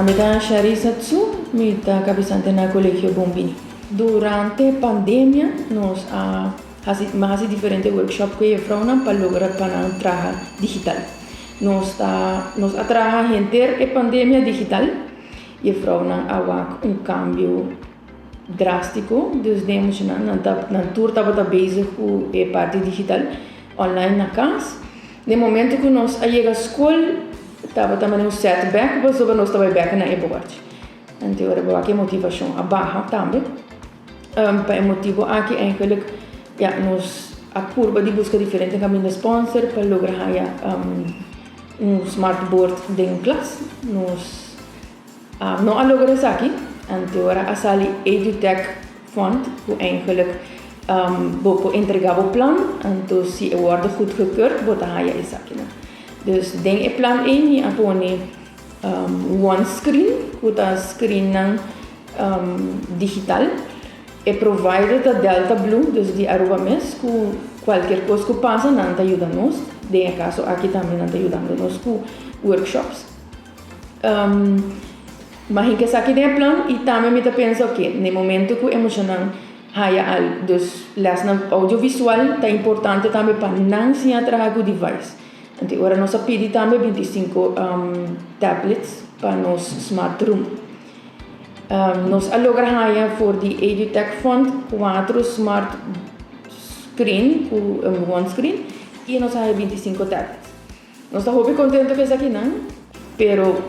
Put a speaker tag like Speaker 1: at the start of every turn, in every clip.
Speaker 1: Mi ta Sharisa Tsu, mi ta kabesante na Kolegio Bon Bini. Durante pandemia nos a hasi mi a hasi diferente workshop ku e jefrounan pa logra pa nan traha digital. Nos ta nos a traha henter e pandemia digital. Jefrounan a wak un kambio drástiko, dus den emoshonal nan ta nan tur tabata bezig ku e parti digital online na kas. Den momento ku nos a yega skol tabata manera un setback pasobra nos ta bai bek na e bòrchi. Anto ora bo wak e motivashon a baha tambe. Pa e motibu aki eigenlijk ya nos a purba di buska diferente kaminda sponsor pa logra haya un smart board den klas. Nos No a logra esaki, anto ora a sali Edutech Fund ku eigenlijk bo por entrega bo plan, anto si e wòrdu goedgekeurd bo ta haya esakinan. Dus den e plan ei mi a pone one screen ku ta screennan digital. E provider ta Delta Blue, dus di Aruba mes, ku kualkier kos ku pasa nan ta yuda nos, den e kaso aki tambe nan ta yudando nos ku workshops. Ma hinka esaki den e plan y tambe mi ta pensa ok, na e momento cu e muchanan haya al dus lesnan audiovisual ta importante tambe pa nan siña traha cu device. Anto e ora nos a pidi tambe 25 tablets pa nos smart room. Nos a logra haya for di Edutech Fund cuatro smart screen cu one screen y nos a haya 25 tablets. Nos ta hopi contento cu esakinan, pero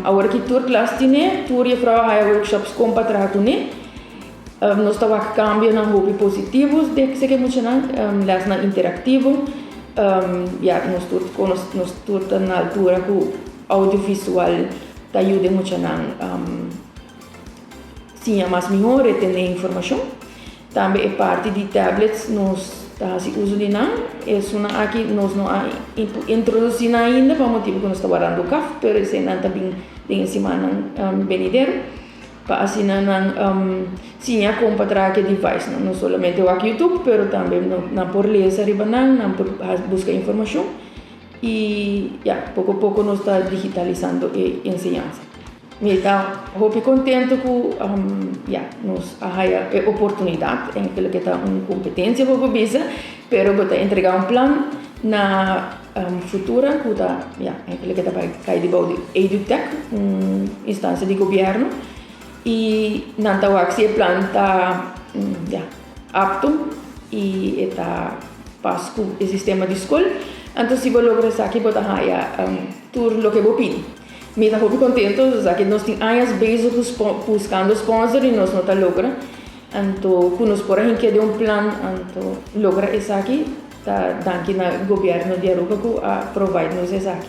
Speaker 1: awor ki tur klas tine, tur juffrouw a haya workshops con pa traha cune. Nos ta wak cambionan hopi positivo den esaki muchanan, lesnan interactivo. Ya nos tur conoce, nos tur ta na altura cu audiovisual ta yuda e muchanan siña mas mihor, retene informacion. Tambe e parti di tablets nos ta hasi uso di nan. Esunnan aki nos no a introdusi nan ainda pa motibu ku nos ta wardando kaf, pero eseinan ta bin den e simannan benidero pa asina nan siña kon pa traha ku e devicenan. No solamente wak YouTube, pero tambe nan por lesa riba nan, nan por buska informashon i ya, poko poko nos ta digitalisando e enseñansa. Mi ta hopi contento cu ya nos a haya e oportunidad en loke ta un competencia bo por bisa, pero bo ta entrega un plan na Futura cu ta ya loke ta bay cay dibou di Edutech, un instancia di gobierno y nan ta wak si e plan ta ya apto y e ta pas cu e sistema di scol. Anto si bo logra esaki bo ta haya tur loke bo pidi. Mi ta hopi contento esaki nos tin añas bezig cu buscando sponsor y nos no ta logra. Anto cu nos por a hinkia den un plan anto logra esaki ta danki na gobierno di Aruba cu a provide nos esaki.